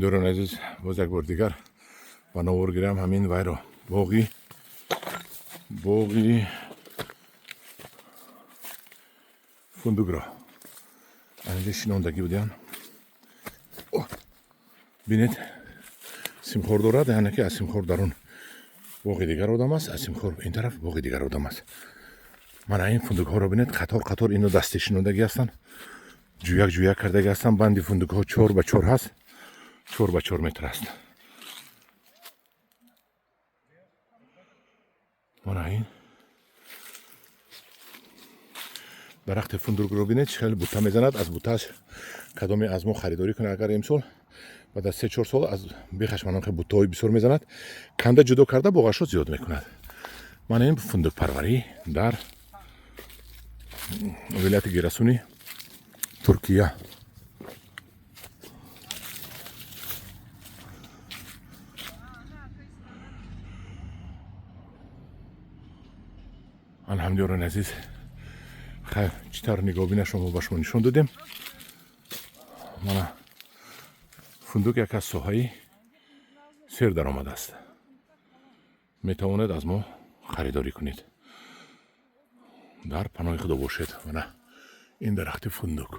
Дӯрони азиз, боз як бор дигар ба навор гирам ҳамин вайро, боғи фундукро. Анҷа шинондагӣ будиян. Бинед, симхор дорад, яъне ки аз симхор дарун боғи дигар одам аст, аз симхор ин тараф боғи дигар одам аст. Мана ин фундукҳоро бинед, қатор қатор ино дасти шинондагӣ ҳастанд, ҷӯяк ҷӯяк кардагӣ ҳастанд. Банди фундукҳо 4 ба 4 ҳаст, 4 ба 4 метр аст. Мана ин дарахти фундукро бинед, чӣ хеле бута мезанад. Аз бутааш кадоме аз мо харидорӣ кунад, агар имсол, баъд аз 3-4 сол аз бехаш манон хел буттаҳои бисёр мезанад, канда ҷудо карда боғашро зиёд мекунад. Мана ин фундукпарварӣ дар вилояти Гирасуни Туркия. Алҳамдиёрони азиз, хайр, чӣ тавр нигоҳбинашро мо ба шумо нишон додем. Мана фундук як аз соҳаи сер даромадааст. Метавонед аз мо харидорӣ кунед. Дар паноҳи Худо бошед. Мана ин дарахти фундук.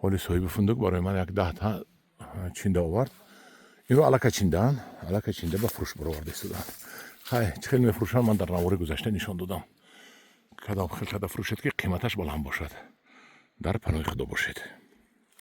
Ҳоли соҳиби фундук барои ман як 10 та чинда овард. Инро аллакай чиндаанд, аллакай чинда ба фурӯш бароварда истодаанд. Хай, чӣ хел мефурӯшанд, ман дар навори гузашта нишон додам, кадом хел када фурӯшед, ки қиматаш баланд бошад. Дар паноҳи Худо бошед.